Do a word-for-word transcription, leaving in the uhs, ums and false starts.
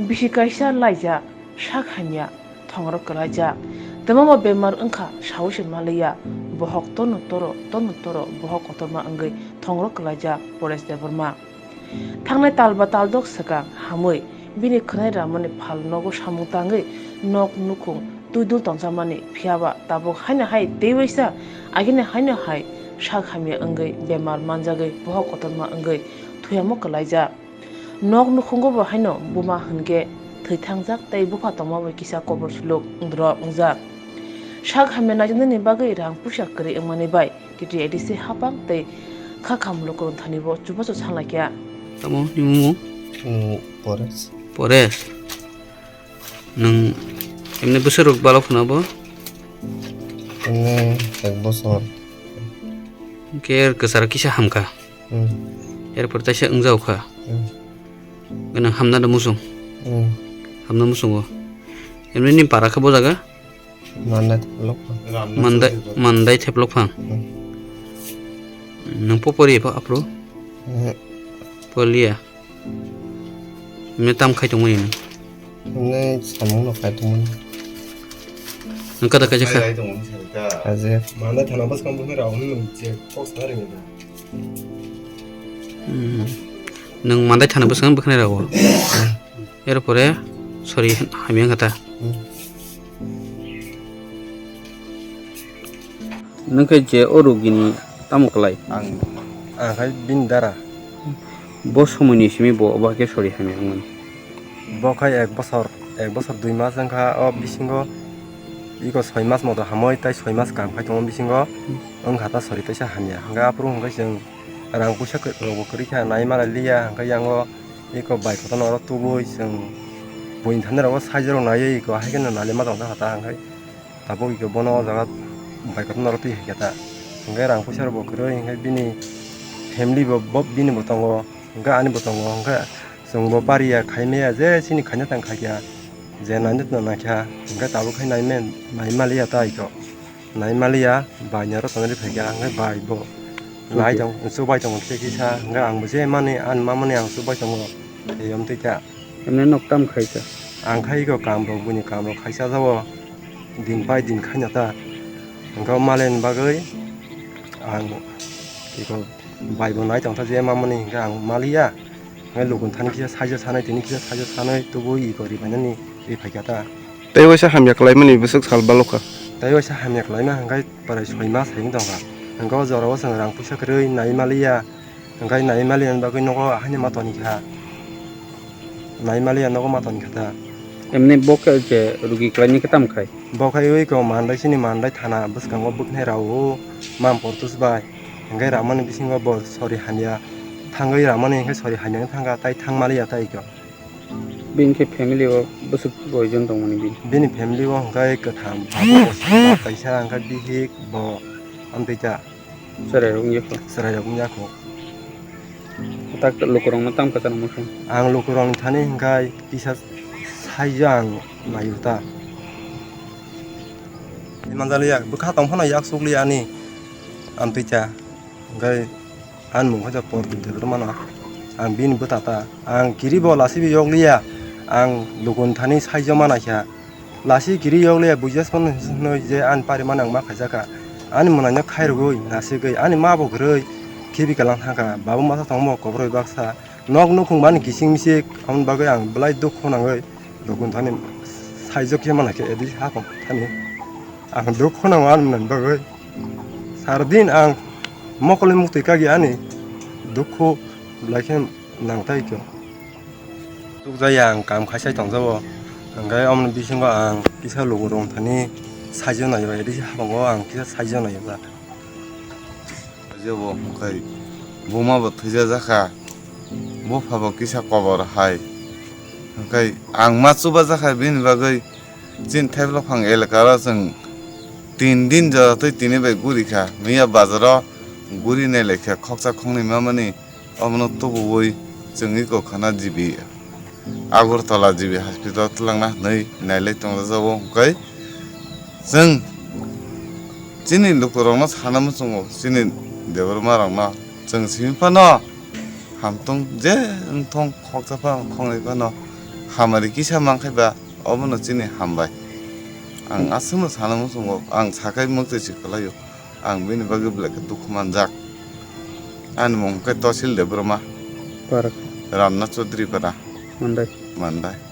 Bisi kaisa laijak, sak hamya, thongrok kwlaijak. Twmamo bemar wngkha, saui se maliya, bohok tono toro, tono toro, bohok kotorma wngwi thongrok kwlaijak Paresh Debbarma. Thangnai tal ba tal dok swkang hamwi bini khwnai ramani phal nogo samung tangwi nok nukhung twi dul tongjakmani, phiyaba tabuk haino hai tei waisa agini haino hai sak hamya wngwi bemar manjagwi bohok kotorma wngwi thuyamo kwlaijak. Nok nukhungo bo haino buma hwnkhe thwi thangjak tei bupha tongma bai kisa kobor suluk wngdrop wngjak. Sak hamya naijaknani bagwi rang puisa kwrwi wngmani bai T T A D C hapang tei kha kham lukurok thani bo chubachu sanlaikha. Tamo ni mung? Nwng Paresh. Paresh. Nwng emne bwswk rok balok phano bo? Emne ek bosor. Hwnkhe er kwcharo kisa hamkha. Hmm. Erpor taisa wngjago kha. Hmm. Nwng hamna da musung. Hmm. Hamna musungo. Emne ni para khe bo jaga? Mandai theplok phang. Mandai, mandai theplok phang. Hmm. Nwng po pori pho aphuru? Hmm. Porliya. Nwng tam khai tongmani nwng? Nwng samung no khai tongmani. Nwng kada kaisa kha? Aje. Mandai thana bwskang bwkhwnai rao hwnwi nwng je kok sana ringwi da. Hmm. Nwng mandai thana bwskang bwkhwnai rao? Erpore sori hamya wngkha ta? Hmm. Nwng khe je o rugini tamo kwlai? Ang, ang khai bini dara. Bo somoini simi bo obo hai khe sori hamya wngmani? Bo khai ek bosor, ek bosor dui mas wngkha, o bisingo iko soi mas moto hamwi tei soi mas kam khai tongo bisingo, hmm, wngkha ta sori teisa hamya. Hwnkhe aphuru hwnkhe chwng rang puisa khe-, rokbo kwrwi kha, nai mala liya, hwnkhe yango iko bai kotorno oro tubui chwng buini thani rogo saijo rok naiwi iko hai kheno nai ma tongkha ta, hwnkhe tabuk iko bono o jaga bai kotorno oro twi hai khe ta. Hwnkhe rang puisa rokbo kwrwi, hwnkhe bini family bo, bo bini bo tongo, hwnkhe ani bo tongo, hwnkhe chwng bo pariya, khaimaya, je chini khaina tang khaikha, je naina tong naikha, hwnkhe tabuk khai nai men-, nai maliya ta iko. Nai maliya, bai ni oro tongnai phaikha, hwnkhe bai bo nai tong, chubai tongo kisa kisa, hwnkhe ang bo je mani, ani ma mani ang chubai tongo, tei yom twi kha. Emne nok tam khaikha? Ang khai iko kam rok, buini kam rok khaisa jabo, din pai din khaina ta, hwnkhe o malen bagwi ang iko bai bo nai tongkha je ma mani, hwnkhe ang maliya. Hwnkhe lukun thani kisa saijo sanai, tini kisa saijo sanai, tubui iko ri phainani ri phaikha ta. Tei waisa hamya khlaimani bwswk sal balokha? Tei waisa hamya khlaima hwnkhe prai soi mas hai wng tongkha. Hwnkhe o jorao chwng rang puisa kwrwi nai maliya, hwnkhe nai maliya ni bagwi nogo haino ma tonikha. Nai maliya nogo ma tonikha ta. Emni bo khe je rugi khlaini khe tamo khai? Bo khai ui ko mandai chini mandai thana bwskango bwkhnai rao Mam Portus bai. Hwnkhe ramani bisingo bo sori hamya thangwi ramani hwnkhe sori hamya wng thangkha, tai thang maliya tai khe. Bini khe family o bwswk koijon tongmani bini? Bini family o hwnkhe kwtham, baba kaisa, hwnkhe bihik bo amtwi ta. Chwrairok wngya kho? Chwrairok wngya kho. Tak lukurokno tamo kwchangma khe? Ang lukurokni thani hwnkhe kisa saijo ang naio ta. Manjaliya, bwkha tong phano yak sukliya ani amtwi ta. Hwnkhe ani mung khe Portu Debbarmano. Ang bini bwta ta. Ang kiribo lasibi yokliya. Ang lukun thani saijo manaikha. Lasi kiri yokliya bujas phano hinwi je ani parimani ang ma khaijakha. Ani mwnaino khairogwi nasigwi ani ma bo kwrwi khibi kalang thangkha. Babu masa tongmo kobroi baksa. Nok nukhung mani kising misik, aboni bagwi ang belai dukhu nangwi lukun thani saijo khe manaikha edi hakon thani. Ang dukhu nango ani mwnani bagwi. Sardin ang mokolni muktwi kagi ani dukhu belai khe nang tai kho. Tukjaya ang kam khaisai tongjago. Hwnkhe omoni bisingo ang kisa lukurok thani saijo naio, edi habango ang kisa saijo naio da. Jebo hwnkhe buma bo thwijajakha, bupha bo kisa kobor hai. Hwnkhe ang ma chubajakha bini bagwi chini Thaiplok phang elaka o chwng tin din jora twi tini bai gurikha. Miya bazaro guri nailaikha khoksa khoknwi mamani, omono tubuwi chwng iko khana G B Agartala G B hospital twlangna hwnwi nailai tongjago hwnkhe chwng chini lukurokno sana muchungo, chini Debbarmarokno chwng simi phano hamtung je wngthong khoksa phano khoknwi phano Hamari kisa mankhe ba, obono chini hambai. Ang aswkno sana muchungo, ang sakai muktwi si kwlaio. Ang bini bagwi belai khe dukhu manjak. Ani mung khe Tosil Debbarma. Para. Ramnath Chaudhary para. Mandai. Mandai.